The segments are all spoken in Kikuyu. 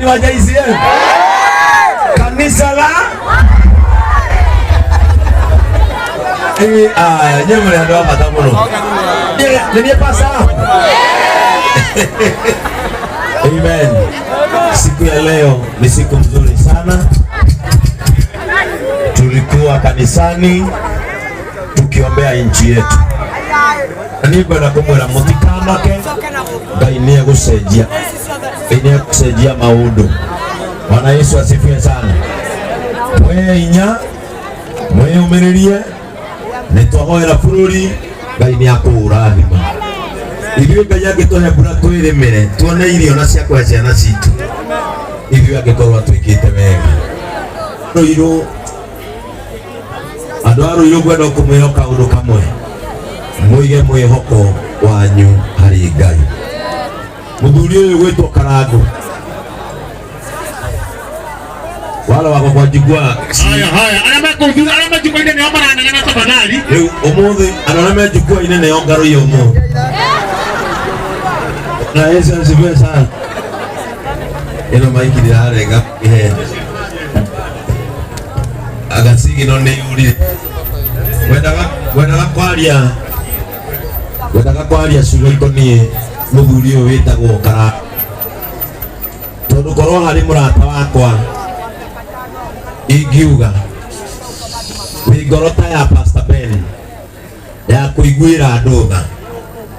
Andũ a JCM, kanisa la aya nyie mũrĩ andũ a bata mũno. Nĩ niĩ pasa. Amen. Siku ya leo ni siku nzuri sana. Tulikuwa kanisani tukiombea nchi yetu. Na niĩ ngwenda kũmwĩra mũtikamake, Ngai nĩ egũcenjia, Ngai nĩ egũcenjia maũndũ. Bwana Yesu asifiwe sana. Mwĩ hinya, mwĩyũmĩrĩrie, nĩ twahoera bũrũri, Ngai nĩ akũũrathima. Ithuĩ Ngai angĩtũhe mbura twĩrĩmĩre, tuone irio na cia kũhe ciana citũ, ithuĩ angĩkorwo atwĩkĩte wega. Rũirũ, andũ a Rũirũ ngwenda kũmwĩra kaũndũ kamwe, mũige mwĩhoko wanyu harĩ Ngai. Mũthuri ũyũ gwĩtwo Karangũ, wale wako kwa jukwaa. Haya haya, arĩa me kũu thutha, arĩa me jukwaa-inĩ nĩo maranegena tafadhali. Rĩu ũmũthĩ andũ arĩa me jukwaa-inĩ nĩo ngarũiye ũmũthĩ. Na Yesu asifiwe sana. Ĩno maiki ndĩrarenga iheo agasigino nĩ yũrire. Ngwendaga kwaria, ngwendaga kwaria ciugo ikoniĩ mũthuri ũyũ wĩtagwo Kara, tondũ korwo harĩ mũrata wakwa ingiuga wĩ ngoro ta ya Pastor Ben ya kũiguĩra andũ tha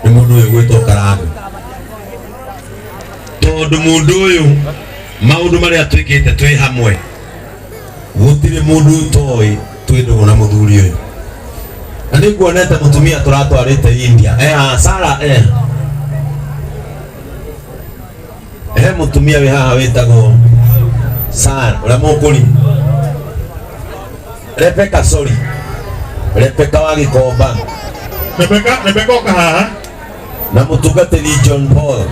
nĩ mũndũ ũyũ gwĩtwo Karangũ, tondũ mũndũ ũyũ maũndũ marĩa twĩkĩte twĩ hamwe gũtirĩ mũndũ ũtoĩ twĩ ndũgũ na mũthuri ũyũ. Na nĩ nguonete mũtumia tũratwarĩte India, Sara, he mũtumia wĩ haha wĩtagwo Sara ũrĩa mũkũri Rebecca, sorry, Rebecca wa Gĩkomba. Rebecca, Rebecca oka haha. Na mũtungatĩri John Paul.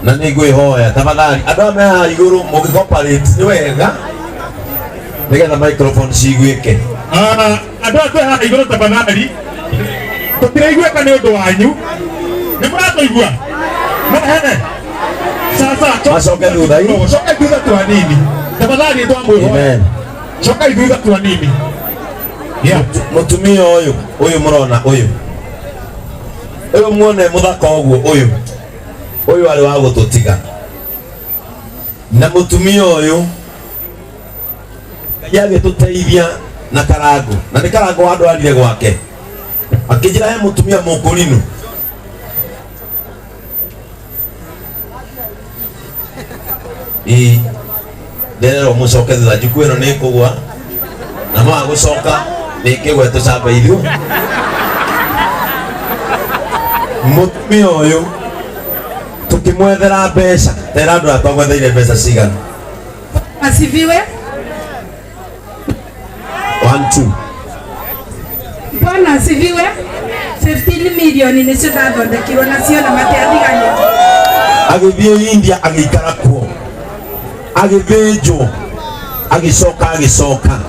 Na nĩ ngwĩhoya tafadhali andũ aya me haha igũrũ mũngĩcooperate nĩ wega nĩgetha microphone ciguĩke. Andũ aya twĩ haha igũrũ tafadhali, tũtiraiguĩka nĩ ũndũ wanyu. Nĩ mũratũigua? No hene. Sasa Macoke thutha ii. Coka thutha tu hanini. Tafadhali twamwĩhoya. Amen. Coka thutha tu hanini. Yeah. Mũtumia ũyũ, ũyũ mũrona ũyũ, ũyũ muone mũthaka ũguo, ũyũ ũyũ arĩ wa gũtũtiga. Na mũtumia ũyũ Ngai agĩtũteithia na Karangũ, na nĩ Karangũ wandwarire gwake akĩnjĩra he mũtumia mũkũrinũ. Ĩ ndererwo mũcoke thutha, njuku ĩno nĩ ĩkũgwa na mwaga gũcoka nĩ ĩkĩgwe tũcambe ithuĩ. Mũtumia ũyũ tũkĩmwethera mbeca, tera andũ aya twamwetheire mbeca cigana? Asifiwe. 1 2. Bwana asifiwe. 15 milioni nĩcio ndathondekirwo nacio na matiathiganĩte. Agĩthiĩ India agĩikara kuo, agĩthĩnjwo, agĩcoka agĩcoka.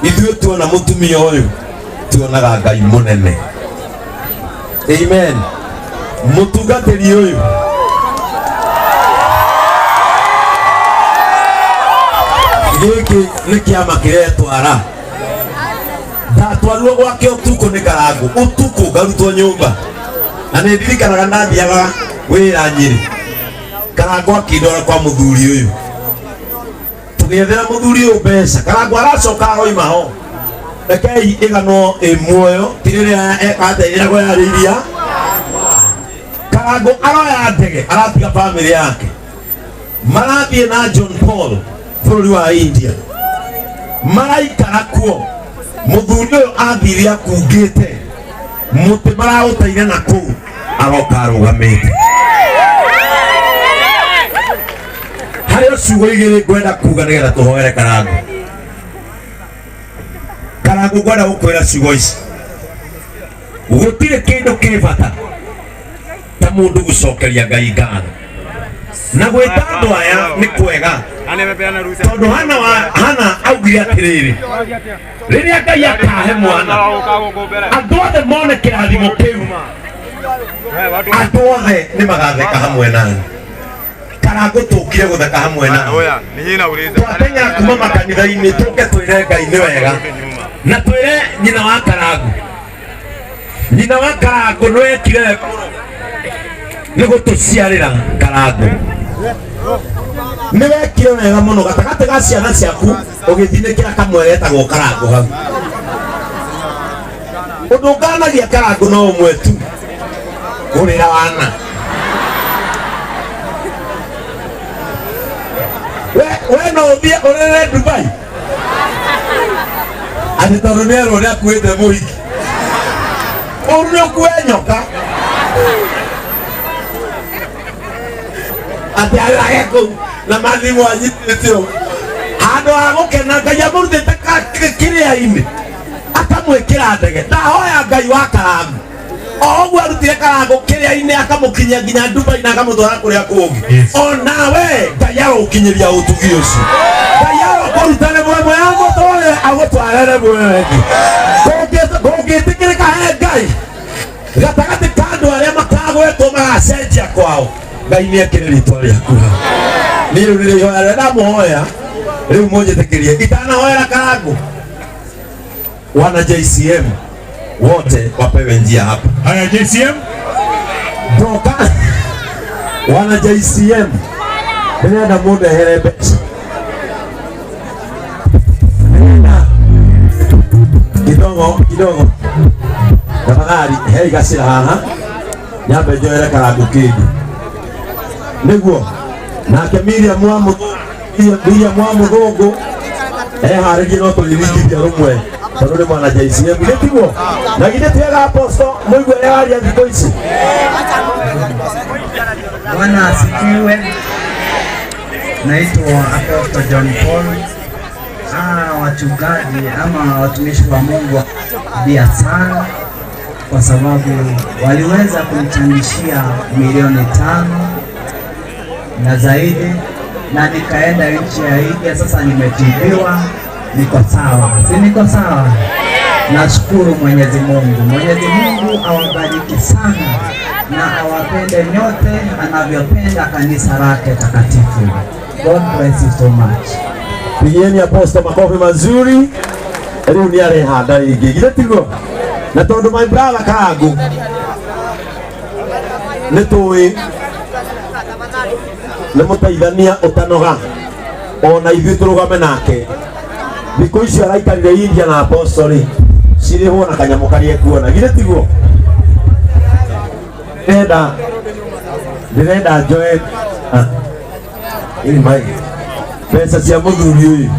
Ithuĩ tuona mũtumia ũyũ tuonaga Ngai mũnene. Amen. Mũtungatĩri ũyũ gĩkĩ nĩ kĩama kĩretwara. Ndatwarirwo gwake ũtukũ nĩ Karangũ, ũtukũ ngarutwo nyũmba, na nĩ ndirikanaga ndathiaga wĩra Nyĩrĩ, Karangũ akĩndwara kwa mũthuri ũyũ, tũgĩethera mũthuri ũyũ mbeca. Karangũ aracoka aroima ho, rekei ĩganwo ĩ muoyo, ti rĩrĩa ekate ĩragwo yarĩ iria. Karangũ aroya ndege, aratiga bamĩrĩ yake, marathiĩ na John Paul bũrũri wa India, maraikara kuo. Mũthuri ũyũ athire akungĩte mũtĩ maraũteire na kũu, aroka arũgamĩte. Harĩ o ciugo igĩrĩ ngwenda kuga nĩgetha tũhoere Karangũ. Karangũ, ngwenda gũkwĩra ciugo ici: gũtirĩ kĩndũ kĩ bata ta mũndũ gũcokeria Ngai ngatho na gwĩta andũ aya nĩ kwega, tondũ Hana wa Hana augire atĩrĩrĩ, rĩrĩa Ngai akahe mwana andũ othe mone kĩrathimo kĩu. Andũ othe nĩ magatheka hamwe nani. Karangũ tũkire gũtheka hamwe nani. Twateng'era kuma makanitha-inĩ tũke twĩre Ngai nĩ wega na twĩre nyina wa Karangũ. Nyina wa Karangũ nĩ wekire wega mũno nĩ gũtũciarĩra Karangũ. Nĩ wekire wega mũno gatagatĩ ga ciana ciaku ũgĩthinĩkĩra kamwe getagwo Karangũ hau. Ũndũ nganagia Karangũ no ũmwe tu, kũrĩra wana. We no ũthiĩ ũrĩrĩre Dubai atĩ tondũ nĩ erwo nĩ akuĩte mũhiki ũru nĩ ũkue nyoka atĩ arĩrage kũu na mathimũ anyitĩte ũũ handũ ha gũkena Ngai amũrutĩte kĩrĩa-inĩ akamwĩkĩra ndege. Ndahoya Ngai wa Karangũ o ũguo arutire Karangũ kĩrĩa-inĩ akamũkinyia nginya Dubai na akamũtwara kũrĩa kũngĩ. Yes. O nawe Ngai arũkinyĩria ũtugi ũcio. Ngai arokũruta level ĩmwe ya mũtũrĩre agũtware level ĩyo ĩngĩ. Kũngĩtĩkĩrĩka he Ngai gatagatĩ ka andũ arĩa makagwetwo magacenjia kwao, Ngai nĩ ekĩre rĩtwa rĩaku hau. Niĩ rĩu nĩrĩo ihoya rĩrĩa ndamũhoya rĩu mũnjĩtĩkĩrie itanahoera Karangũ. Wana JCM wote wapewe njia hapa. Haya JCM. Ndoka wana JCM ndĩrenda mũndehere mbeca. Ndĩrenda kidogo kidogo, tafadhali hei gacĩra haha nyambe njoere Karangũ kĩndũ nĩguo nake Miriam wa Mũthũngũ, Miriam wa Mũthũngũ eharĩrie no tũrĩringithia rũmwe tondũ nĩ mwana JCM githĩ tiguo? Na githĩ tiega apostle mũigue ũrĩa waria thikũ ici? Bwana asifiwe. Naitwa Apostle John Paul. Wachungaji ama watumishi wa Mungu bia sana kwa sababu waliweza kumchangishia milioni 5 na zaidi, na nikaenda nchi ya India. Sasa nimetibiwa, niko sawa, si niko sawa? Nashukuru Mwenyezi Mungu. Mwenyezi Mungu awabariki sana na awapende nyote anavyopenda kanisa lake takatifu. God bless you so much. Pigieni apostle makofi mazuri. Rĩu nĩ arehanda rĩngĩ githĩ tiguo? Na tondũ my brother Karangũ nĩ tũĩ nĩ mũteithania ũtanoga, ona ithuĩ tũrũgame nake thikũ icio araikarire India na apostle rĩ cirĩhwo na kanyamũ karĩa ekuona githĩ tiguo? Ndĩrenda njoe ĩrĩ mai pesa cia mũthuri ũyũ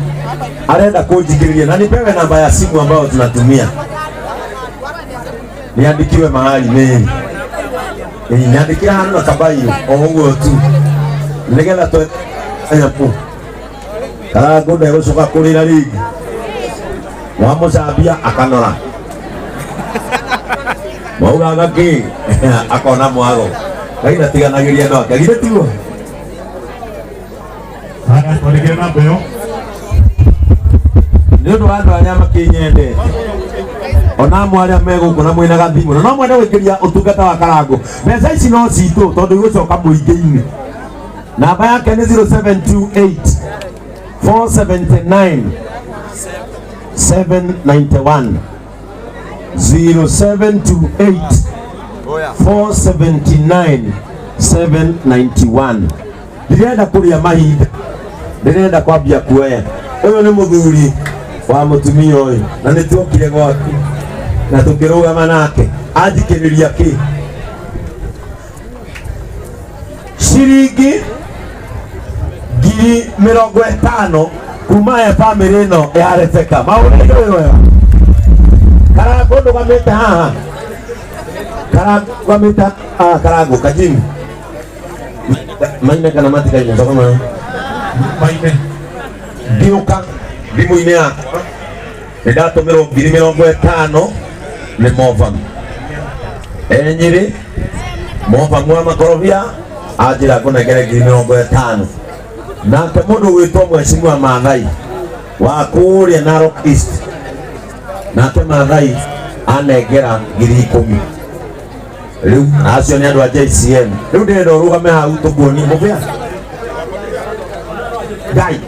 arenda kũnjingĩrĩria na nipewe namba ya simu ambayo tunatumia niandikiwe mahali nĩ nyandĩkĩra handũ na kabairo o ũguo tu nĩgetha twe nyamũ Karangũ ndegũcoka kũrĩra rĩngĩ wamũcambia akanora maugaga kĩ akona mwago Ngai ndatiganagĩria andũ ake githĩ tiguo? Haya twandĩkĩre namba ĩyo. Nĩ ũndũ wa andũ arĩa makĩnyendete ona amwe arĩa me gũkũ na mwĩna gathimũ na no mwende gũikĩria ũtungata wa Karangũ mbeca ici no citũ tondũ igũcoka mũingĩ-inĩ. Namba yake nĩ 0728 479 791 0728 479 791. Ndirenda kũrĩa mahinda, ndĩrenda kwambia kuoya. Ũyũ nĩ mũthuri wa mũtumia ũyũ na nĩ tuokire gwaku na tũkĩrũgama nake anjikĩrĩria kĩ ciringi 50,000 kuma ya bamĩrĩ ĩno ya Rebecca. Maũndũ nĩ wega. Karangũ ndũgamĩte haha, Karangũ ndũgamĩte haha, Karangũ kajini maine kana matikaine toka maĩ Maine. Ngĩũka thimũ-inĩ yakwa nĩ ndatũmĩrwo 50,000 nĩ Movam enyĩrĩ Movam wa makorobia anjĩra ngũnengere 50,000. Nake mũndũ ũgwĩtwo Mheshimiwa Maathai wa kũrĩa Narok East, nake Maathai anengera 10,000. Rĩu acio nĩ andũ a JCM. Rĩu ndĩrenda ũrũgame hau tũkuonie mũbĩa. Ngai.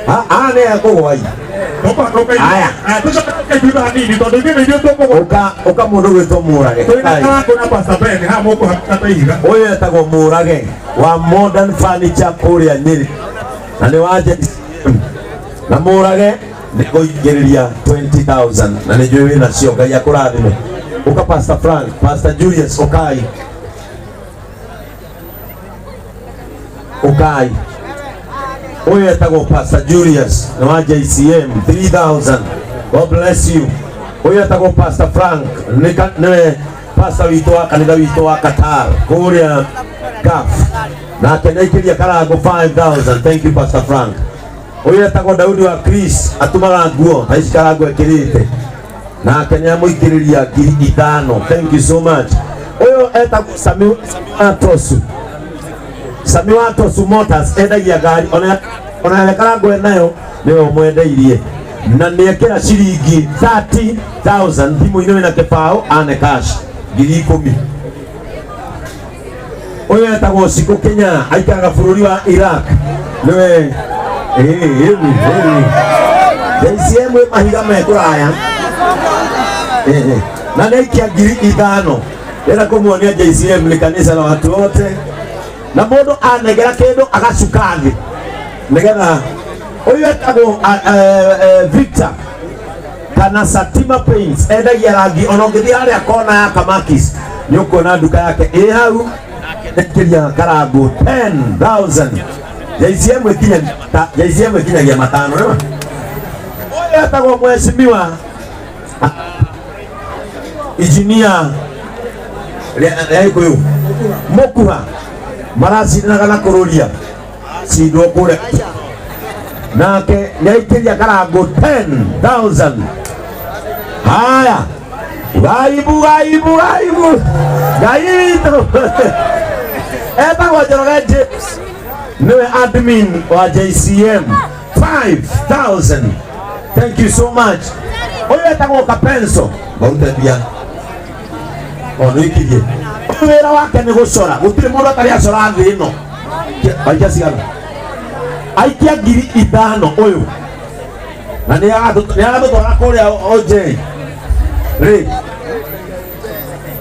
Aya nĩ ekũgwai. Aya. Tũcoke thutha hanini tondũ ithuĩ nĩ ithuĩ tũkũgwa. Ũka ũka mũndũ gwĩtwo Mũrage. Twĩna Ai. Karangũ na Pastor Ben haha mũkũhaka ta ihiga. Ũyũ etagwo Mũrage wa Modern Furniture kũrĩa Nyĩrĩ na nĩ wa JCM. Na Mũrage nĩ kũingĩrĩria 20,000 na nĩ njũĩ wĩna cio. Ngai akũrathime. Ũka Pastor Frank, Pastor Julius ũkai. Ũkai. Ũyũ etagwo Pastor Julius nĩ wa JCM 3000. God bless you. Ũyũ etagwo Pastor Frank nĩwe pastor witũ wa kanitha witũ wa Qatar kũrĩa Gulf, nake nĩaikĩria Karangũ 5000. Thank you, Pastor Frank. Ũyũ etagwo Daudi wa Chris, atumaga nguo ta ici Karangũ ekĩrĩte, nake nĩamũikĩrĩria 5,000. Thank you so much. Ũyũ etagwo Sami Sami wa Tosu, Sami wa Tosu Motors, endagia ngari ona ĩrĩa Karangũ enayo nĩwe ũmwendeirie na nĩekĩra ciringi 30,000 thimũ-inĩ. Wĩna kĩbaũ ane cash 10,000. Ũyũ etagwo Cikũ Kenya, aikaraga bũrũri wa Iraq, nĩwe ĩĩ JCM ĩ mahiga me kũraya. Na nĩaikia 5,000. Ndĩrenda kũmuonia JCM nĩ kanitha la watu wote na mũndũ anengera kĩndũ agacuka thĩ nĩgetha. Ũyũ etagwo Victor kana Satima Paints, endagia rangi. Ona ũngĩthiĩ harĩa kona ya Kamakis nĩ ũkuona nduka yake ĩ hau. Nĩkĩria Karangũ 10,000. JCM ĩkinya JCM ĩkinyagia matano nĩma. Ũyũ etagwo mheshimiwa injinia rĩa Gĩkũyũ Mũkuha, maracindanaga na kũrũria cindwo kũrĩa, nake nĩaikĩria Karangũ 10,000. Haya, gaibu gaibu gaibu ngai witũ. Etagwo Njoroge James, nĩwe admin wa JCM, 5000. Thank you so much. Ũyũ etagwo Kapenso, marute mbia o nĩikirie. Ũyũ wĩra wake nĩ gũcora, gũtirĩ mũndũ atarĩ acora thĩ ĩno. Aikia cigana? Aikia 5,000 ũyũ na nĩ agatũtwara kũrĩa OJ rĩ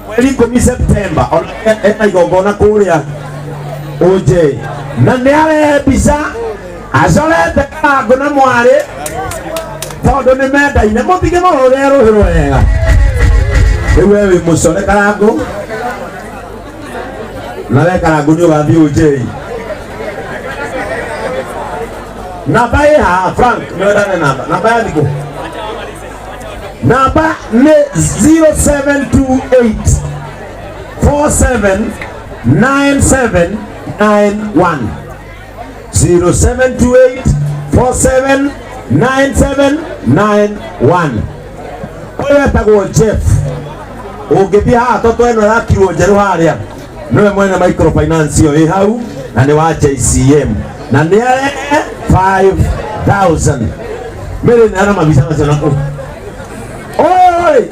mweri 10 September. Ona ena igongona kũrĩa OJ na nĩ arehe mbica acorete Karangũ na mwarĩ tondũ nĩ mendaine. Mũtige mũhũre rũhĩ rwega. Rĩu we wĩ mũcore Karangũ na we Karangũ nĩ ũgathiĩ OJ. Namba ĩ haha, Frank nĩwendane namba namba ya thikũ. Namba nĩ 0728 47 9791, 0728 47 9791. Ũyũ etagwo Jeff. Ũngĩthiĩ haha toto ĩno ĩrakirwo njerũ harĩa, nĩwe mwene microfinance ĩyo ĩ hau na nĩ wa JCM na nĩ arehe 5000. Mĩrĩ neana mabica macio na kũu. Ũyũ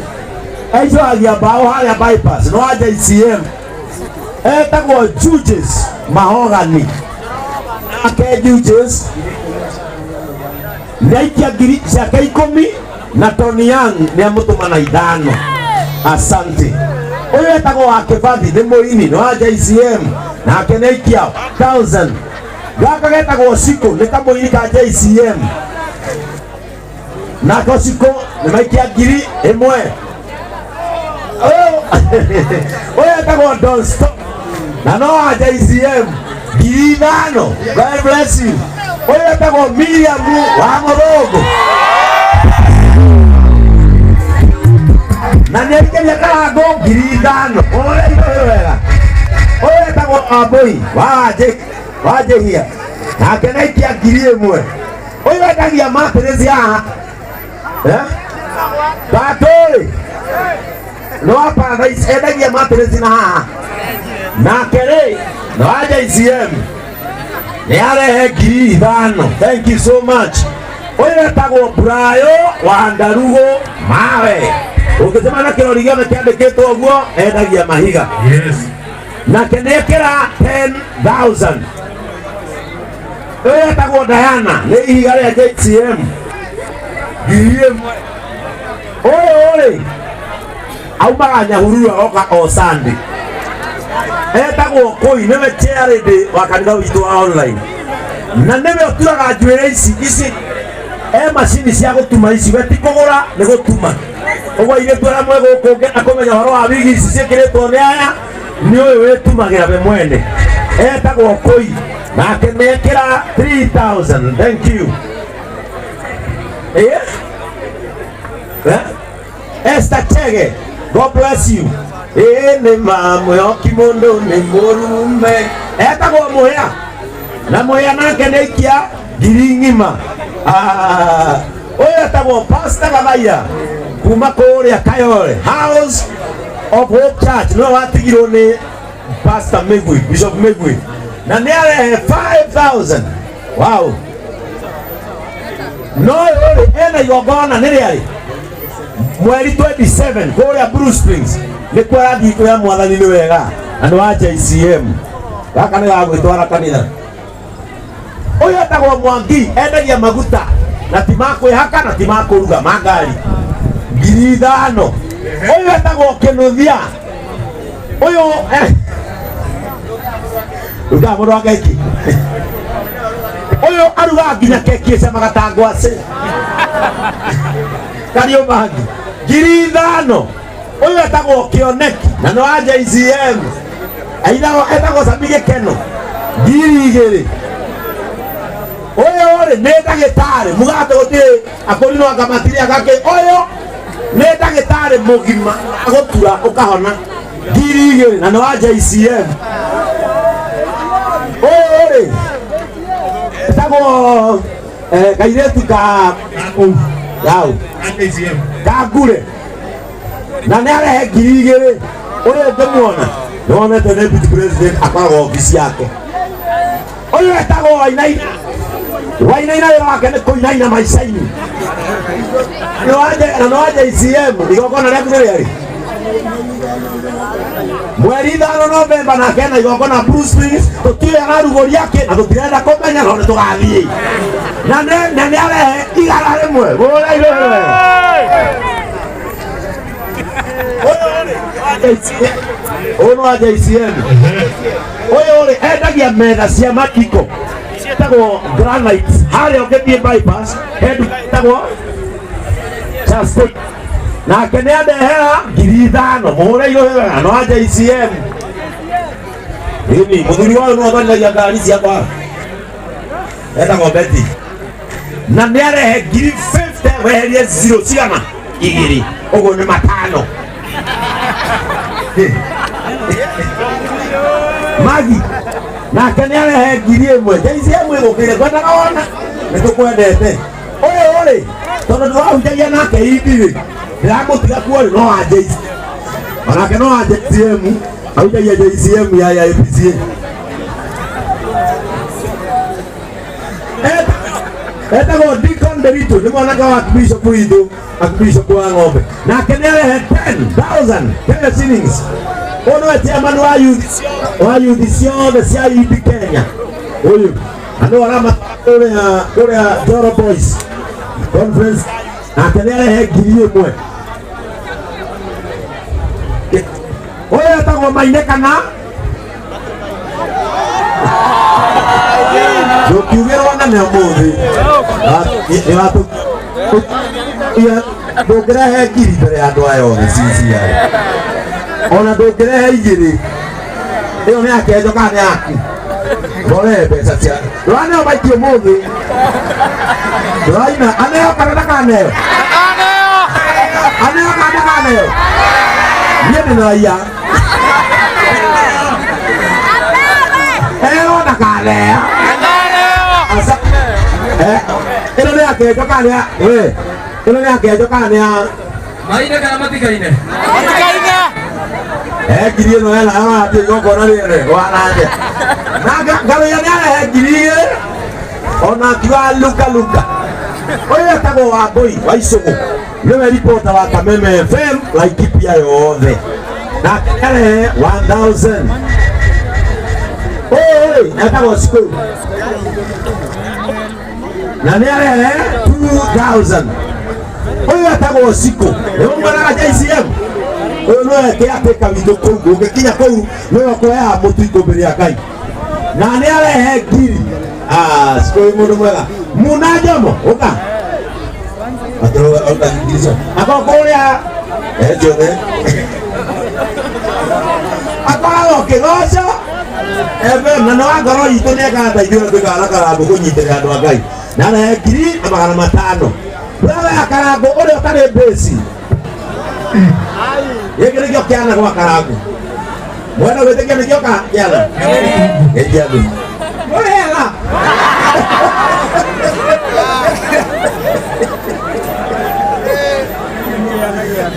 aicoragia mbaũ harĩa bypass, nĩ wa JCM, etagwo Juges Mahogany. Nake Juges nĩaikia 10,000 na Tony Young nĩamũtũma na ithano. Asante. Ũyũ etagwo wa Kĩbathi, nĩ mũini, nĩ wa JCM, nake nĩaikia 1000. Gaka getagwo Cikũ, nĩ kamũini ka JCM, nako Cikũ nĩ maikia 1,000. Ũyũ etagwo Don Stop na no wa JCM, 5,000. God bless you. Ũyũ etagwo Miriam wa Mũthũngũ na nĩ aikĩria Karangũ 5,000. Ũrĩa igũrũ wega. Ũyũ etagwo Wambũi wa Wanjĩhia, nake nĩ aikia 1,000. Ũyũ endagia mattress haha. Eh? Batũrĩ nĩ wa Paradise, endagia mattress na haha, nake rĩ nĩ wa JCM, nĩ arehe 5,000. Thank you so much. Ũyũ etagwo Brayo wa Ndarugo mawe. Ũngĩcemania na kĩrori gĩothe kĩandĩkĩtwo ũguo endagia mahiga. Yes. Nake nĩekĩra 10,000. Ũyũ etagwo Diana nĩ ihiga rĩa JCM 1,000. Ũyũ rĩ aumaga Nyahururu agoka o Sunday. Etagwo Kũi, nĩwe chair lady wa kanitha witũ wa online, na nĩwe ũturaga njuĩrĩ ici ici e macini cia gũtuma ici, we ti kũgũra nĩ gũtuma. Ũguo airĩtu arĩa mwe gũkũ ũngĩenda kũmenya ũhoro wa wigi ici ciĩkĩrĩtwo nĩ aya, nĩ ũyũ wĩtumagĩra we mwene, etagwo Kũi, nake nĩekĩra 3000. Thank you. Eh? Eh? Esther Chege, God bless you. Ĩĩ nĩ ma mwĩhoki mũndũ nĩ mũrume. Etagwo Mũhĩa. Na Mũhĩa nake nĩ aikia ngiri ng'ima. Ah, ũyũ etagwo Pastor Gathaiya kuma kũrĩa Kayole House of Hope Church, nĩwe watigirwo nĩ Pastor Migwi, Bishop Migwi, na nĩ arehe 5000. Wow. No ũyũ rĩ ena igongona nĩ rĩarĩ mweri 27 kũrĩa Blue Springs, nĩkuo arathiĩ kwĩra mwathani nĩ wega, na nĩ wa JCM. Gaka nĩ gagwĩtwara kanitha. Ũyũ etagwo Mwangi, endagia maguta na ti ma kwĩhaka na ti ma kũruga, ma ngari, 5,000. Ũyũ etagwo Kĩnuthia. Ũyũ rugaga mũndũ wa keki. Ũyũ arugaga nginya keki ĩcamaga ta ngwacĩ. Kariũmbangi 5,000. Ũyũ etagwo Kĩoneki na nĩ wa JCM, ainago etagwo Sami Gĩkeno, 2,000. Ũyũ rĩ nĩ ndagĩtarĩ mugate gũtirĩ akũrinwo anga matirĩ agakĩ. Ũyũ nĩ ndagĩtarĩ mũgima agũtura ũkahona, 2,000, na nĩ wa JCM. Ũyũ rĩ etagwo kairĩtu ka gau JCM. Kangure, na nĩ arehe 2,000. Ũrĩa ũngĩmuona nĩ wonete deputy president akoragwo obici yake. Ũyũ etagwo Wainaina. Wainaina wĩra wake nĩ kũinaina maica-inĩ, na nĩ wa JCM. Igongona rĩaku nĩ rĩarĩ mweri 5 Novemba, nake ena igongona Blue Springs. Tũtiũĩ ararugũria kĩ na tũtirenda kũmenya, no nĩ tũgathiĩ. Na nĩ arehe 100. Bũra irũrwe. Ũyũ nĩ wa JCM. Ũyũ rĩ endagia metha cia matiko ciĩtagwo granite, harĩa ũngĩthiĩ bypass he nduka ĩtagwo Justin, nake nĩ andehera 5,000. Mũhũre irũhĩ wega, no wa JCM. Ĩni mũthuri wayo nĩwe ũtwarithagia ngari ciakwa, etagwo Betty, na nĩ arehe 50,000. Weherie zero cigana igĩrĩ, ũguo nĩ matano. Magi nake nĩ arehe 1,000. JCM ĩgũkĩire kwendaga wona nĩ tũkwendete. Ũyũ rĩ tondũ ndĩrahunjagia nake indi rĩ ndĩramũtiga kuo rĩ, no wa JCM, onake no wa JCM, ahunjagia JCM ya APCA. Etagwo Deacon Derito, nĩ mwanake wa Bishop witũ, Archbishop wa ng'ombe, nake nĩ arehe 10,000 Kenya shillings. Ũyũ nĩwe chairman wa youth ciothe cia EB Kenya. Ũyũ na nĩwe ũramata kũrĩa Joro Boys Conference, nake nĩ arehe 1,000. Ũyũ etagwo Maine kana ndũkiugĩrwo na nĩ ũmũthĩ ndũngĩrehe ngiri mbere ya andũ aya othe cicia, ona ndũngĩrehe igĩrĩ. Ĩyo nĩ yakenjo kana nĩ yaku? Ndore mbeca cia ndũraneo maiki ũmũthĩ, ndũraina aneo kana ndakaneo, aneo kana ndakaneo. Niĩ ndĩnaiya ero ndakaneo. Asa ĩno nĩ yakenjo kana nĩ ya we? Ĩno nĩ yakenjo kana nĩ ya Maine kana matikaine? Ngiri ĩno ena arathiĩ igongona rĩene wananje na Ngaruiya nĩ arehe 2,000, ona akiuga luka luka. Ũyũ etagwo Wambũi wa Icũgũ. Nĩwe ripota wa Kameme FM Laikipia yothe. Nake nĩarehe 1000. Ũyũ etagwo Cikũrũ na nĩarehe 2000. Ũyũ etagwo Cikũ, nĩmũmwĩraga JCM. Ũyũ nĩwe kĩatĩka witũ kũu, ũngĩkinya kũu nĩwe ũkũheaga mũtu ikũmbĩ rĩa Ngai. Na nĩarehe ngiri. Ah, Cikũ wĩ mũndũ mwega. Muna Njomo, ũka. Akorwo kũrĩa njũgĩ akoragwo kĩgoco FM na nĩ wa ngoro itũ nĩ ekaga ta ithuĩ twĩkaga na karangũ kũnyitĩrĩra andũ a Ngai na arehe 1500. Wewe akarangũ ũrĩa ũtarĩ mbĩci gĩkĩ nĩkĩo kĩana gwa karangũ mwena gwĩtĩkia nĩkĩo kĩana gĩkĩandu wega.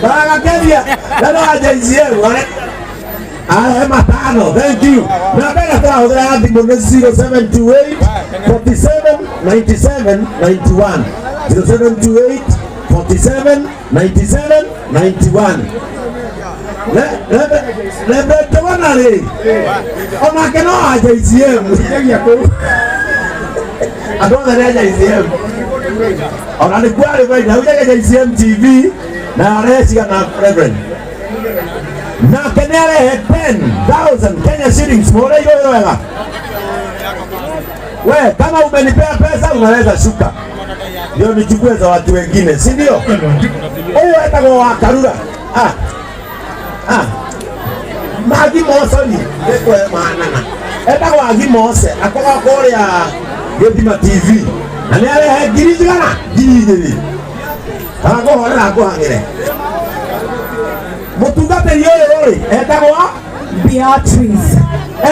Baragakeria na no JCM arehe matano. Thank you. Na mbere tũrahũthĩra ya thimũ nĩ 0728 47 97 91, 0728 47 97 91. Lembe tũgona rĩ onake no wa JCM, andũ othe nĩ a JCM, ona nĩ kwarĩ baina hujagia JCM TV na arehe cigana Reverend? Nake nĩ arehe 10,000 Kenya shillings. Mũrĩirwo wega. We kama umenipea pesa unaweza shuka ndio nichukue za watu wengine, si ndio? Huyu etagwo wa Karura. Ah. Ah. Magi Mosoni ndikwe manana. Etagwo Agi Mose akoragwo kũrĩa Gĩthima TV na nĩ arehe ngiri cigana? 2000. Kana ngũhorera ngũhang'ĩre. Mũtungatĩri ũyũ rĩ etagwo Beatrice.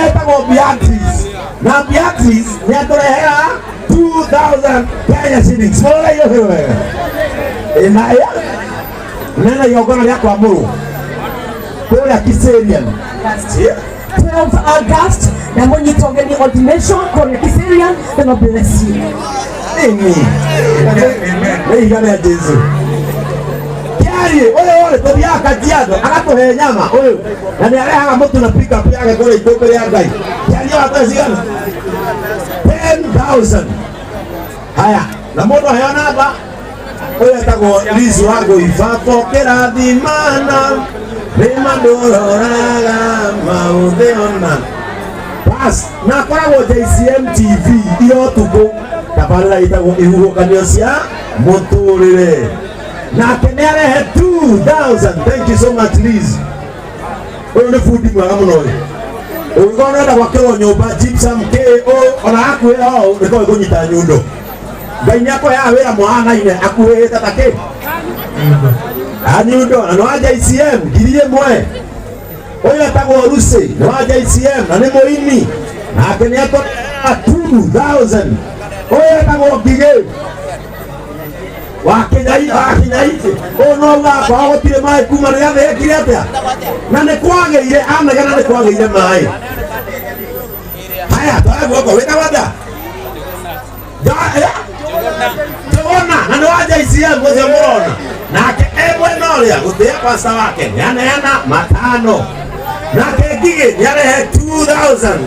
Etagwo Beatrice na Beatrice nĩ atũrehera 2000 Kenya shillings. Mũrore iyo wega. Ĩna ya nena igongona rĩa kwamũrwo kũrĩa Kiserian. 12 August na mũnyitwo ordination kũrĩa Kiserian. The Lord bless you. Ĩni nĩ ihiga rĩa Jesu kĩarie ũyũ rĩ tũthiaga Kajiado agatũhe nyama ũyũ na nĩ arehaga mũtu na pick up yake kũrĩa ikũmbĩ rĩa Ngai. Kĩarie watũhe cigana? 10,000. Haya, na mũndũ aheo namba. Ũyũ etagwo Liz wa Ngũibabo kĩrathimana rĩma ndũroraga maũthĩ ona bas na akoragwo JCM TV ira ũtukũ tabarĩra ĩtagwo ihuhũkanio cia mũtũrĩre nake nĩ arehe 2000. Thank you so much, Liz. Ũyũ nĩ bundi mwega mũno ĩ ũngĩkorwo ũrenda gwakĩrwo nyũmba gypsum KO ona hakuhĩ o nĩkorwo ĩkũnyita nyundo. Ngai nĩ akũheaga wĩra mũhanaine akuhĩte ta kĩ a nyundo na nĩ wa JCM 1000. Ũyũ etagwo Lucy nĩ wa JCM na nĩ mũini nake nĩ atũrehera 2000. Ũyũ etagwo Ngigĩ wa Kinyai wa Kinyai ũyũ no ugaga kwao gũtirĩ maĩ kuma rĩrĩa thĩ yekire atĩa na nĩ kwagĩire anegena nĩ kwagĩire maĩ. Haya, twara guoko. Wĩtagwo atĩa? Njogona na nĩ wa JCM ũcio mũrona nake e mwena ũrĩa gũtĩa pasta wake nĩ aneana matano. Nake Ngigĩ nĩ arehe 2000.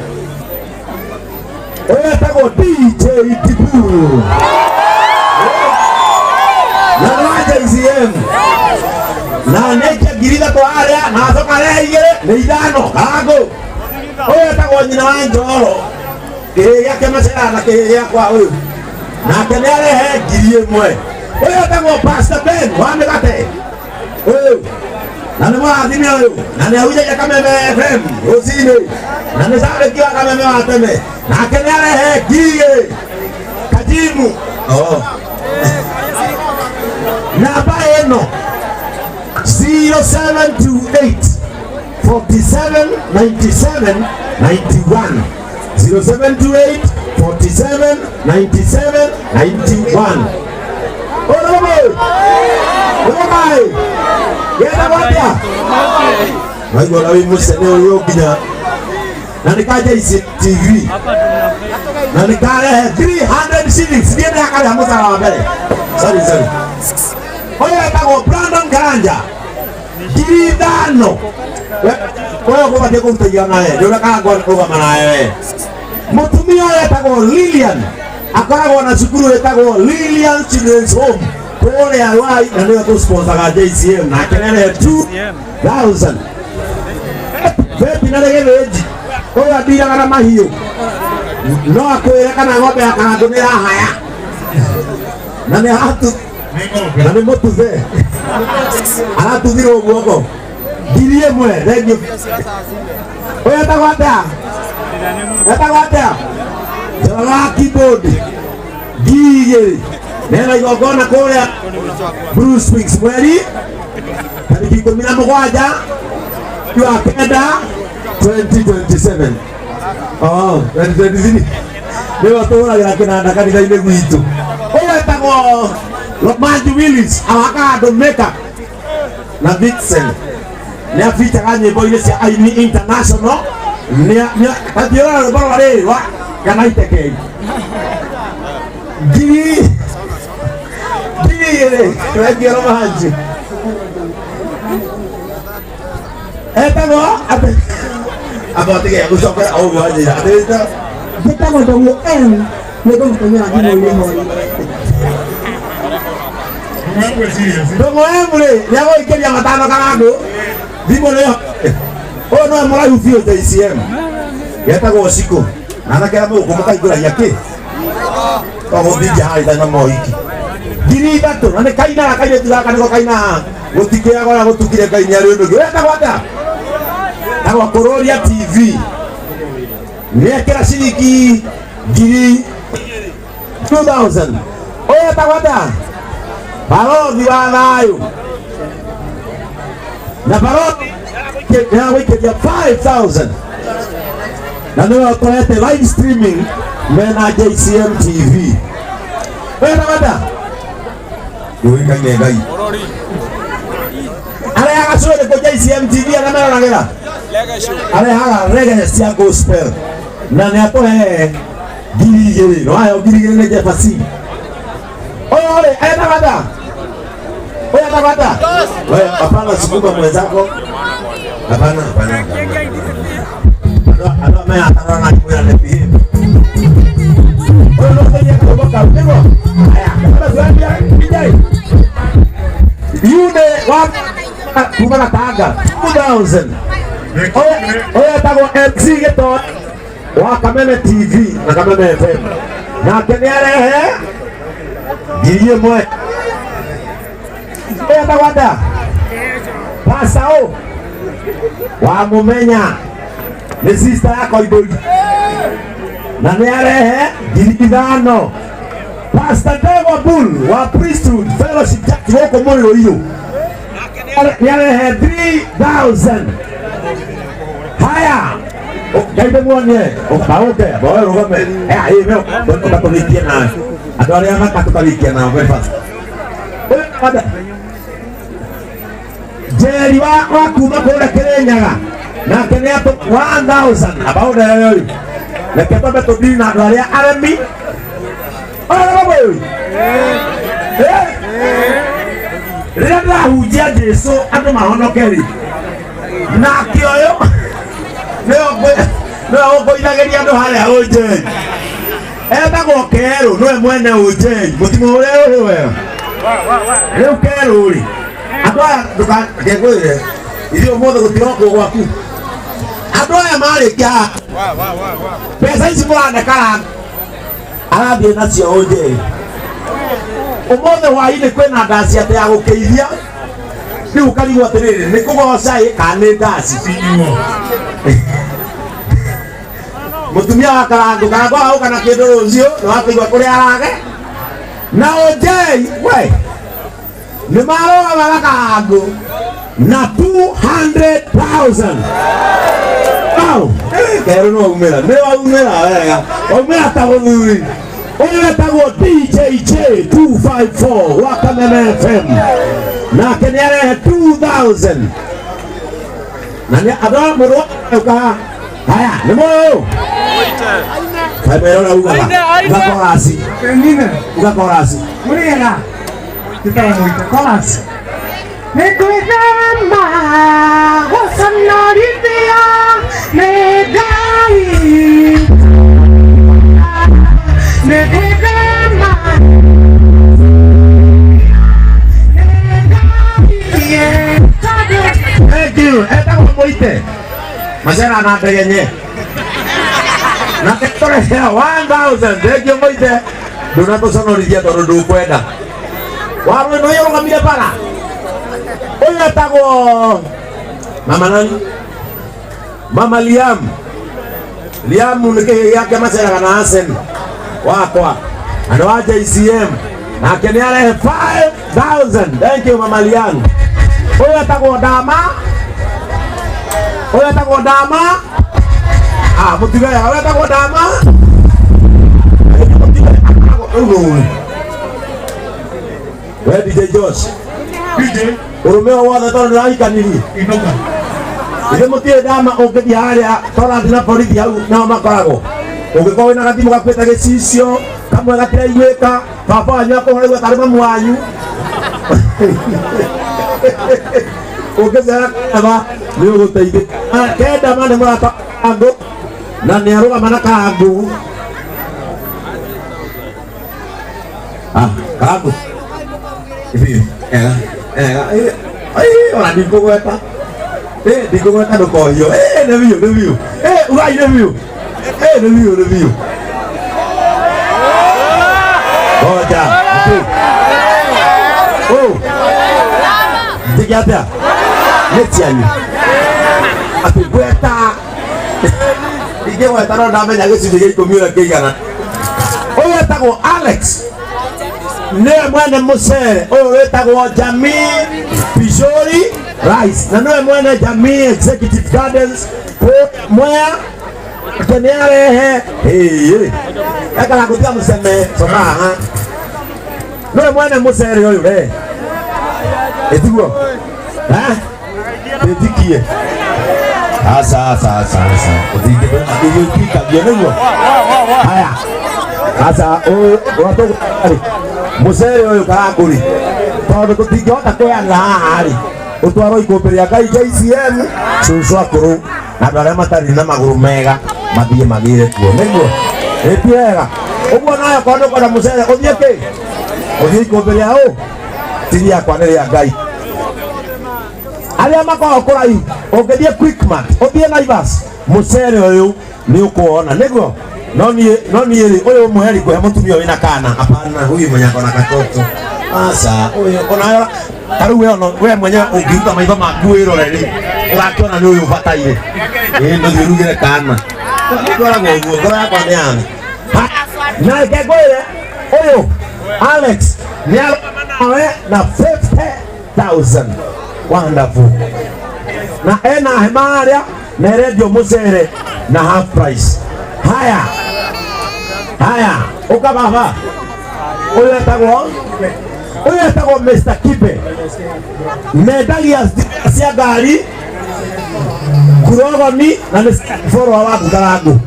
Ũyũ etagwo DJ Tibu na nĩ wa JCM na nĩaikia 3000 harĩa na acoka arehe igĩrĩ nĩ ithano karangũ. Ũyũ etagwo nyina wa Njoro kĩhĩ gĩake macera na kĩhĩ gĩakwa ũyũ nake nĩ arehe 1000. Ũyũ etagwo Pastor Ben wa mĩgate ũyũ na nĩ mũrathime ũyũ na nĩ ahunjagia Kameme FM rũcinĩ na nĩ carĩki wa Kameme wa tene nake nĩ arehe 2000. Kajimu oh. Namba ĩno 0728 47 97 91, 0728 47 97 91. Ũrũmũ ũrũmai genda gwatia waigua na wĩ mũcene ũyũ nginya na nĩ ka JC TV na nĩ karehe 300 shillings. Niĩ nĩ akarĩha mũcara wa mbere. Sorry, sorry. Ũyũ etagwo Brandon Karanja 5,000. Wewe ũgũbatiĩ kũrutagia nawe nĩ ũrĩa karangwa rũgama nawe we. Mũtumia ũyũ etagwo Lilian akoragwo na cukuru ĩtagwo Lilian Children's Home kũrĩa Ruai na nĩyo tũsponsaga JCM nake nĩarehe 2000. Veterinary gĩthĩnji ũyũ andiraga na mahiũ no akwĩre kana ng'ombe ya karangũ nĩ yahaya na nĩ hatu na nĩ mũtuthe aratuthirwo guoko 1,000. Thengiũ. Ũyũ etagwo atĩa? Etagwo atĩa? Njoroge wa keyboard 2,000. Nena igongona kũrĩa Blue Springs mweri tarĩki 17 wa kenda 2027. Oh, 2023 nĩwe tũhũragĩra kĩnanda kanitha-inĩ gwitũ. Ũyũ etagwo Romanji Willis awakaga andũ makeup na Vixen nĩ abicaga nyĩmbo-inĩ cia Aini International tathiũra rwĩmbo rwa rĩrĩ rwa kana itekei 2,000. Thengiũ Romanji. Etagwo amba tige gũcokera o ũguo wanjĩra atĩ Njĩtagwo Ndũng'ũ M nĩ ngũmũtũmĩra thimũ-inĩ hwaĩ. Ndũng'ũ M rĩ nĩ agũikĩria 5,000 karangũ thimũ nĩyo. Ũyũ nĩwe mũraihu biũ JCM getagwo Cikũ na anake arĩa mũgũkũ mũkaingũragia kĩ togũthingia harĩa itarĩ na mohiki 3,000 na nĩ kainaga kairĩtu gaka nĩko kainaga gũtikĩaga ũrĩa gũtukire Ngai nĩ arĩ ũndũ ũngĩ. Wetagwo atĩa? Tagwo Kũrũria TV nĩekĩra ciringi ngiri 2000. Ũyũ etagwo atĩa? Barothi wa thayũ na barothi nĩagũikĩria 5000 na nĩwe ũtũrete live streaming mena JCM TV. Ũyũ etagwo atĩa? Ndũĩkaine Ngai arehaga cũrĩ kũ JCM TV arĩa meroragĩra arehaga reggae cia gospel na nĩ atũhe 2,000 no ayo 2,000 nĩ Jefferson. Ũyũ rĩ etagwo atĩa? Ũyũ etagwo atĩa? Wewe hapana sukuma mwenzako. Hapana, hapana. Andũ aya mehatana na kwĩra nĩ behave. Ũyũ no ũteithie karũmbo kau nĩguo. Aya, tuambia DJ. Yune wa kuma Gatanga 2000. Ũyũ etagwo MC Gĩtoe wa Kameme TV na Kameme FM nake nĩ arehe 1,000. Ũyũ etagwo atĩa? Pasao wa Mũmenya nĩ sister ya Koimbũri na nĩ arehe 5,000. Pastor Dego Bull wa Priesthood Fellowship Church gũkũ Mũrĩrũ Irũ nĩ arehe 3000. Haya Ngai ndĩmuonie ũkaũke mboe rũgame ũgatũrĩkie nawe andũ arĩa thaka tũkarĩkia nao very fast. Njeri wa kuma kũrĩa Kĩrĩnyaga nake nĩ atũ 1000 abaũnderere ũyũ reke twambe tũthii na andũ arĩa aremi ũyũ rĩrĩa ndĩrahunjia Jesũ andũ mahonoke rĩ nake ũyũ nĩwe ũngũithagĩria andũ harĩa ũnjei etagwo Kerũ nĩwe mwene ũnjei mũtimũhũre ũyũ wega rĩu Kerũ rĩ andũ aya ndũkangĩkwĩre ithuĩ ũmũthĩ gũtirokwo gwaku andũ aya marĩkia haha mbeca ici mũranekara arathiĩ nacio ũnjei ũmũthĩ hwainĩ kwĩna ndaci atĩ ya gũkĩithia rĩu ũkarigwo atĩrĩrĩ nĩ kũgoca ĩ kana nĩ ndaci mũtumia wa karangũ karangũ agũka na kĩndũ rũciũ nĩ wakũigua kũrĩa arage na ũnjei we nĩ marũgama na karangũ na 200,000. Wow, kerũ no waumĩra nĩ waumĩra wega waumĩra ta mũthuri. Ũyũ etagwo DJJ 254 wa Kameme FM nake nĩ arehe 2000 na nĩ andũ a mũndũ ũka haya nĩ mũyũ ũyũ kaimera ũrĩa ugaga ugakorasi ugakorasi Muriega. Gĩtaramo chorus. Nĩngwĩthema gũconorithio nĩ Ngai. Nĩngwĩthema nĩ Ngai. Thank you. Etagwo Mũite. Macera na ndegenye. Na tũrehera 1000. Thank you Mũite. Ndũnatũconorithia tondũ ndũkwenda. Warũ ĩno ĩrũgamire bara. Ũyũ etagwo mama nani? Mama Liam. Liam nĩ kĩhĩ gĩake maceraga na Asen wakwa. Andũ a JCM. Nake nĩ arehe 5000. Thank you Mama Liam. Ũyũ etagwo Dama. Ũyũ etagwo Dama. Ah, mũtige ũyũ etagwo Dama. Rĩu nũĩ. We DJ Josh. DJ Ũrũme o wothe tondũ ndĩrahikanirie. Inoka. Ithe mũtirĩ ndama ũngĩthiĩ harĩa Torandi na borithi hau nao makoragwo. Ũngĩkorwo wĩna gathimũ gakuĩte gĩcicio kamwe gatiraiguĩka baba wanyu akũhũraigua tarĩ mamu wanyu. Ũngĩcera kaba nĩ ũgũteithĩka. Kenda ma nĩ mũrata Karangũ na nĩ arũgama na Karangũ. Ah, Karangũ. Biũ, ega, ega. Ona ndikũgweta. Ndikũgweta ndũkohio. Nĩ biũ, nĩ biũ. Ugai nĩ biũ. Nĩ biũ, nĩ biũ. Ngoja. Oh. Njĩke atĩa? Nĩ cianyu. Atĩ gweta. Ingĩgweta no ndamenya gĩcunjĩ gĩa ikũmi ũrĩa kĩigana. Ũyũ etagwo Alex. Nĩwe mwene mũcere ũyũ wĩtagwo Jamii Pishori Rice na nĩwe mwene Jamii Executive Gardens kũrĩa Mwea. Ake nĩ arehe ekara gũtiga mũceme coka haha. Nĩwe mwene mũcere ũyũ re ĩtiguo ĩtikie aca aca aca aca irio itikagio nĩguo haya aca ũyũ ũratũgũrĩ mũcere ũyũ Karangũri tondũ tũtingĩhota kũheanĩra haha rĩ ũtwarwo ikũmbĩ rĩa Ngai JCM cũcũ akũrũ na andũ arĩa matarĩ na magũrũ mega mathiĩ magĩre kuo nĩguo ĩti wega ũguo nawe okorwo nĩ ũkwenda mũcere ũthiĩ kĩ ũthiĩ ikũmbĩ rĩa ũ ti rĩakwa nĩ rĩa Ngai arĩa makoragwo kũraihu ũngĩthiĩ Quickmart ũthiĩ Naivas mũcere ũyũ nĩ ũkũwona nĩguo no niĩ rĩ ũyũ mũheri ngũhe mũtumia wĩna kana hapana huyu mwenye ako na katoto aca ũyũ ona ta rĩu we mwenyewe ũngĩruta maitho maku wĩrore rĩ ũgakĩona nĩ ũyũ ũbataire ĩĩ ndũthiĩ ũrugĩre kana ndwaragwo ũguo ngoro yakwa nĩ yani na reke ngwĩre ũyũ Alex nĩ arũgama nawe na 50,000 wonderful na ena hema harĩa na erendio mũcere na half price. Haya haya ũka baba ũyũ etagwo Mr. Kibe mendagia cia ngari kurogoni na nĩ boro waku Karangũ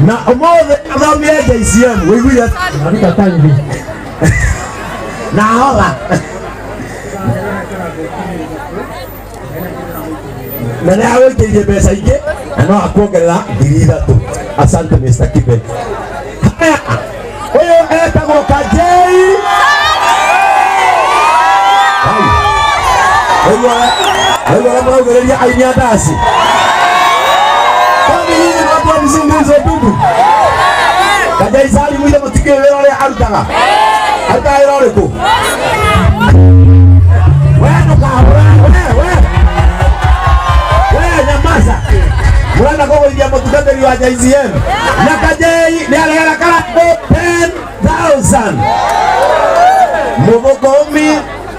na ũmũthĩ athomire JCM wĩiguire na hoga na nĩ agũikĩirie mbeca ingĩ na no akuongerera 3,000. Asante Mr. Kibe. Haya ũyũ etagwo Kajei. Rĩu arĩa maraugĩrĩria aini a ndaci kwani hizi ni watu wa mzunguzo dudu. Kajei Salim ithe mũtikĩũĩ wĩra ũrĩa arutaga arutaga wĩra ũrĩkũ? We ndũkahũre we we nyamaza mũrenda kũgũithia mũtungatĩri wa JCM na Kajei nĩ arehera Karangũ 10,000 mũthũkũmi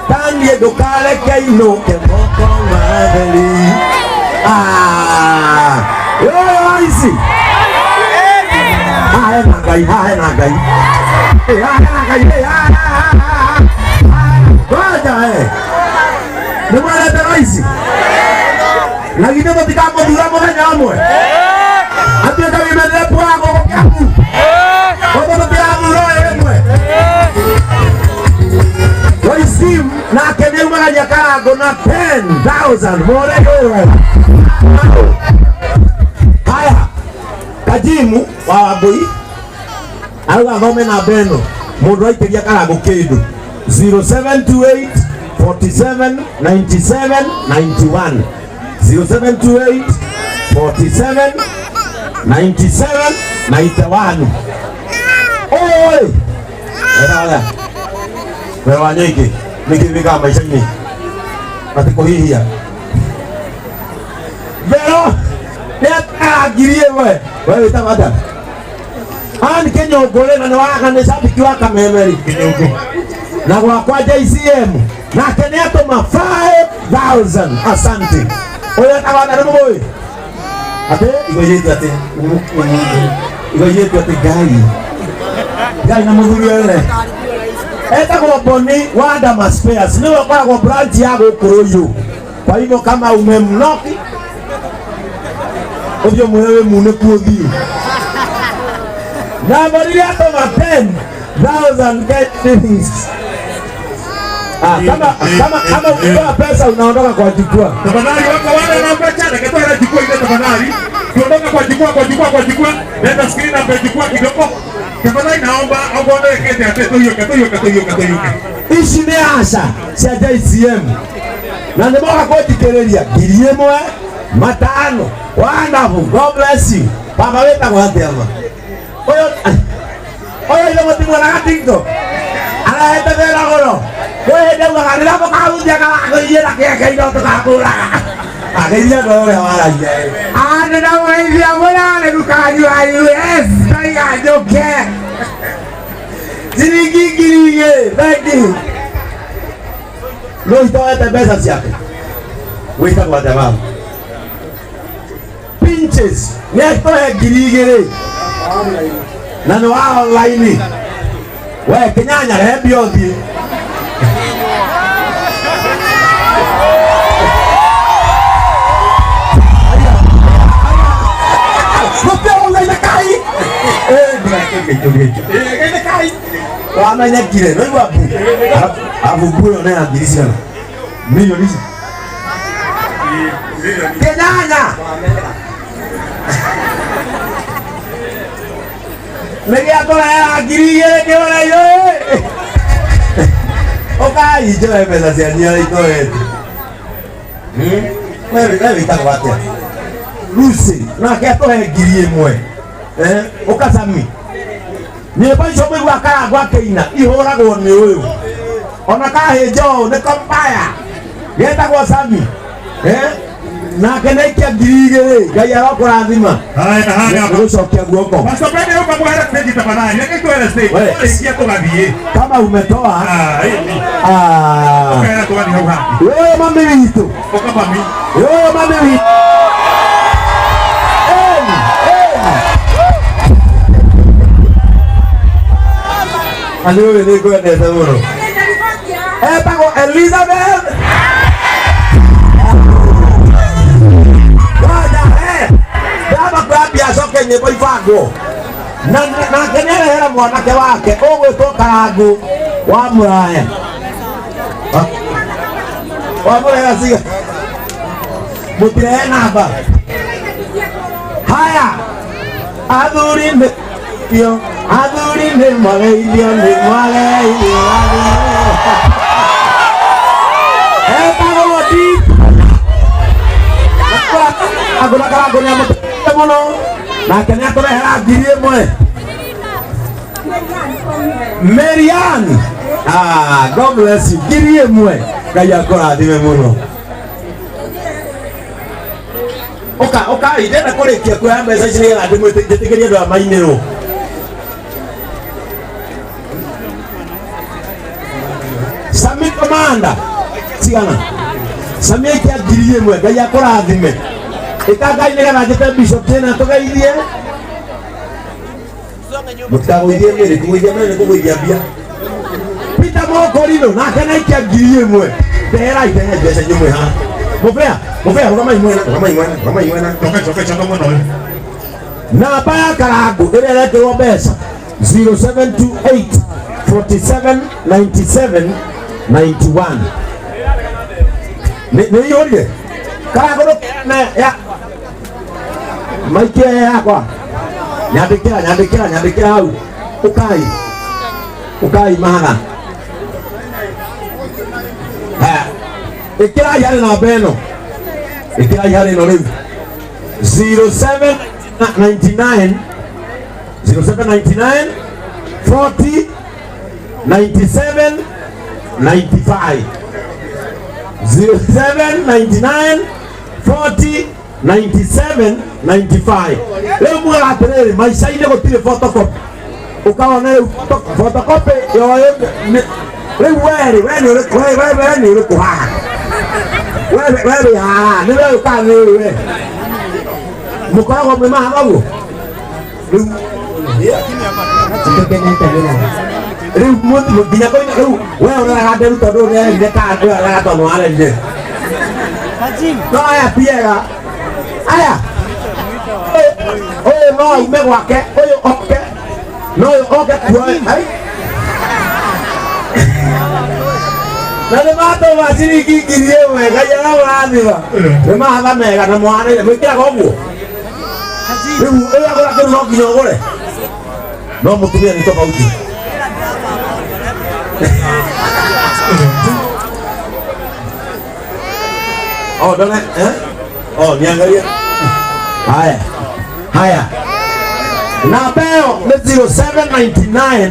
tanie ndũkareke inũke moko matheri. Ah, ũyũ ici haha hena Ngai haha hena Ngai haha hena Ngai ngoja nĩ mwarete raici na githĩ mũtikamũthura mũthenya ũmwe atuĩke wĩmenere wa gũkũ Kĩambu ũguo mũtirathura ũyũ rĩmwe. Nake nĩ aumagaria Karangũ na 10,000 more yũwe. Haya, Kajimu wa Wangũi arauga thome namba ĩno, mũndũ aitĩria Karangũ kĩndũ 0728 47 97 91, 0728 47 97 91. Oi! Era we wa nyingĩ nĩkĩ wĩkaga maica-inĩ matikũhihia Vero nĩ atara 1000. We wĩtagwo atĩa? Ann Kĩnyũngũ na nĩ wa nĩ cabiki wa Kamemeri na gwakwa JCM, nake nĩ atũma 5000. Asante. Ũyũ etagwo atĩa? Nĩ mũgũĩ atĩ igoyĩtwo atĩ igoyĩtwo atĩ Ngai Ngai na mũthuri ũyũ etagwo Boni wa Damas Spares, nĩwe ũkoragwo branch ya gũkũ Rũirũ. Kwa hivyo kama umemnoki ũthiĩ ũmwĩre wĩ munĩku ũthiũ na Boni atũma 10,000 shillings. Ah, kama ukipewa pesa unaondoka kwa jukwaa. Tafadhali wako wale wanaokuacha na katoa jukwaa ile tafadhali. Tuondoka kwa jukwaa, kwa jukwaa, kwa jukwaa. Leta screen hapa jukwaa kidogo. Tafadhali naomba au kete ate toyoke toyoke toyoke toyoke. Ici nĩ aca cia JCM na nĩ moka kũnjikĩrĩria 1000 matano. Wonderful. God bless you. Baba wĩtagwo atĩa ma? Ũyũ ũyũ ithe mũtimuonaga TikTok arahete wĩra goro. Kwĩ hĩndĩ augaga rĩrĩa mũkahutia karangũ-inĩ na kĩeke indo tũkakũraga. Ageithia andũ ũrĩa waragia. Andũ na mũgeithia mũrarĩ rukanyua US ndaiga njũke. Ciringi 2000. Thank you. No itoete mbeca ciake. Wĩtagwo atĩa mama? Pinches nĩ atũhe 2000 na nĩ wa online. We Kĩnyanya rehe mbia ũthiĩ. Wamenyekire noigua mbu arabu mbu ĩyo nĩ ya ngiri cigana milioni ici Kĩnyanya nĩ gĩatũrehera 2000 kĩũrairũ ũkai njoe mbeca cianyu arĩa itoete. We wĩtagwo atĩa? Lucy nake atũhe 1000. Ũkacami nyĩmbo icio mũigua Karangũ akĩina ihũragwo nĩ ũyũ ona kahĩnja ũũ nĩ kompaya getagwo Sami nake nĩaikia 2000. Ngai arokũrathima. Haya haya. Nĩgũcokia guoko. Pastor Ben uka muhera stage tafadhali. Reke tuhere stage. We. Tuarĩkia tũgathiĩ. Kama umetoa Ah, hii. Ah. Ũkahera tũgathiĩ hau hangĩ. Wewe mami witũ. Ũka mami. Wewe mami witũ. Ani ũyũ nĩ ngwendete mũno. Etagwo Elizabeth. Ngoja, ndamba kwambia acoke nyĩmbo ibangwo. Na nake nĩarehera mwanake wake ũgwĩtwo Karangũ wa Mũraya. Wa Mũraya ciga. Mũtirehe namba. Haya. Athuri nĩ bio, athuri nĩ mageithio, nĩ mageithio, etagwo Di. Agũra Karangũ nĩ amũtĩte mũno nake nĩ atũrehera 1000. Marian, ah, God bless you. 1000. Ngai akũrathime mũno. Ũka, ũka, ndĩrenda kũrĩkia kuoya mbeca ici nĩgetha njĩtĩkĩrie andũ aya mainĩrwo. Sami Komanda cigana? Sami aikia 1000. Ngai akũrathime. Ĩta Ngai nĩgetha njĩte Bishop Jane atũgeithie. Mũtikagũithie mĩrĩ, kũgũithia mĩrĩ nĩ kũgũithia mbia. Peter Mokorino nake naikia 1000. Ndeherai, ndeherai mbeca inyuĩ mwĩ haha. Mũbea, mũbea, rũgamai mwena, rũgamai mwena, rũgamai mwena. Coka coka coka mwena ũyũ. Namba ya Karangũ ĩrĩa ĩrekĩrwo mbeca 0728 47 97 91. Nĩ ihũrire karangũ ne ya maikia yakwa nyandĩkĩra nyandĩkĩra nyandĩkĩra hau ũkai ũkai mahaga haya ĩkĩrai harĩ namba ĩno ĩkĩrai harĩ ĩno rĩu 0799 0799 40 97 95 0799 40 97 95 rĩu mugaga atĩrĩrĩ maica-inĩ gũtirĩ photocopy ũkawona rĩu photocopy yoyo rĩu werĩ we nĩ ũrĩkũ we we we nĩ ũrĩkũ haha we we wĩ haha nĩ we ũkaga nĩ ũyũ we mũkoragwo mwĩ maha ũguo rĩu Tukenete mũno. Rĩu nginya kũina rĩu we ũroraga nderu tondũ nĩarerire kana ũroraga tondũ warerire no aya tiega aya ũyũ no aume gwake ũyũ oke no ũyũ oke kuoe ai na nĩ matũma ciringi 1,000 Ngai aramũrathima nĩ mahatha mega na mũhanaine mwĩkĩraga ũguo rĩu ũyũ agũra kĩndũ no nginya ũgũre no mũtumia nĩ tofauti. Oh, dole eh? Oh, niangalie. Haya. Haya. Namba ĩyo nĩ 0799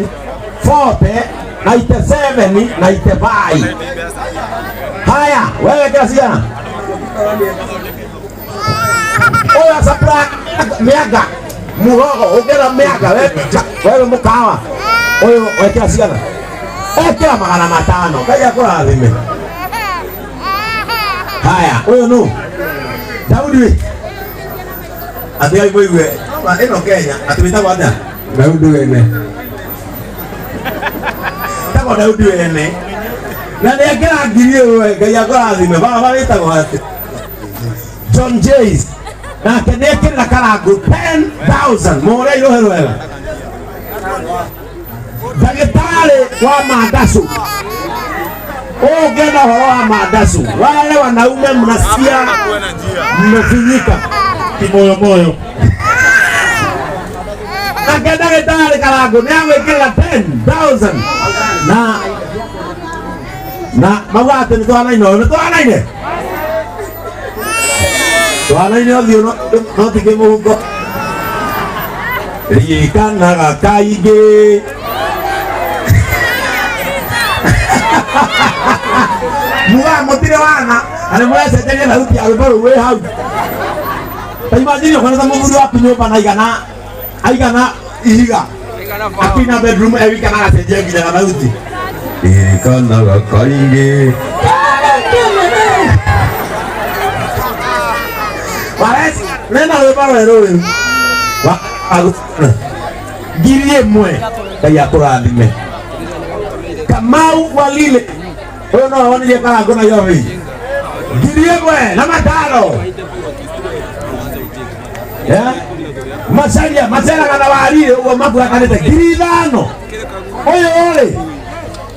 40 97 95. Haya, wewe kila sigana. Oya supply miaga. Muhogo, ongera miaga wewe wewe mukawa. Oyo wekera sigana. Ekera 500. Ngai akũrathime. Haya, ũyũ nũ? Daudi wĩ. Atĩ ai mũigue ĩno Kenya atĩ wĩtagwo atĩa? Daudi wene. Wĩtagwo Daudi wene. Na nĩ ekĩra 1,000 Ngai akũrathime. Baba wĩtagwo atĩa? John Jays. Nake nĩ ekĩrĩra karangũ 10,000 mũhũre irũhe rwega. Ndagĩtarĩ wa mandacu ũngĩenda ũhoro wa mandacu wale wanaume mnasikia mmefinyika Kimoyo moyo. Nake ndagĩtarĩ karangũ nĩ agwĩkĩrĩra 10,000 na na mauga atĩ nĩ tũhanaine ũyũ nĩ tũhanaine tũhanaine ũthiũ no ti kĩmũhuko ririkanaga kaingĩ mugaga mũtirĩ wana na nĩ mũrecenjeria thauti ya rwĩmbo rũu wĩ hau ta imagine ũkonete mũthuri waku nyũmba na aigana aigana ihiga akina bedroom ewika na agacenjia nginya na thauti ririkanaga kaingĩ wareci nena rwĩmbo rwerũ rĩu 1,000 Ngai akũrathime. Kamau Walile ũyũ no wonirie karangũ Nairobi 1,500. Macaria maceraga na warire ũguo mabuatanĩte 5,000. Ũyũ rĩ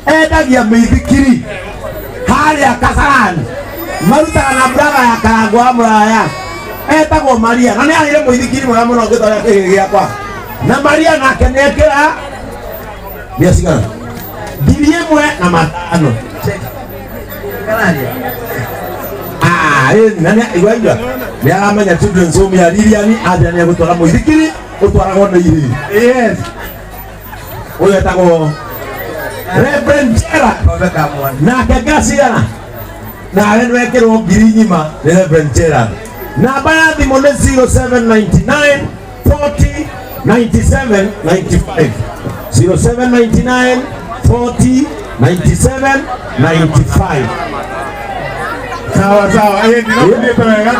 endagia mĩithikiri harĩa Kasarani marutaga na brother ya karangũ wa mũraya etagwo Maria na nĩ arĩire mũithikiri mwega mũno ngĩtwara kĩgĩrĩ gĩakwa na Maria nake nĩ ekĩra mbia cigana 1,500. Ah, na nĩ igua igua nĩ aramenya children's home ya Lilian atĩa nĩ egũtwara mũithikiri ũtwaragwo nĩ ihĩĩ. Yes. Ũyũ etagwo Reverend Gerald nake ngacigana nawe nĩwekĩrwo 1,000 nĩ Reverend Gerald. Namba ya thimũ nĩ 0799 40 97 95 0799 40 97 95. Sawa sawa. Eh, ndinokuthiĩte wega.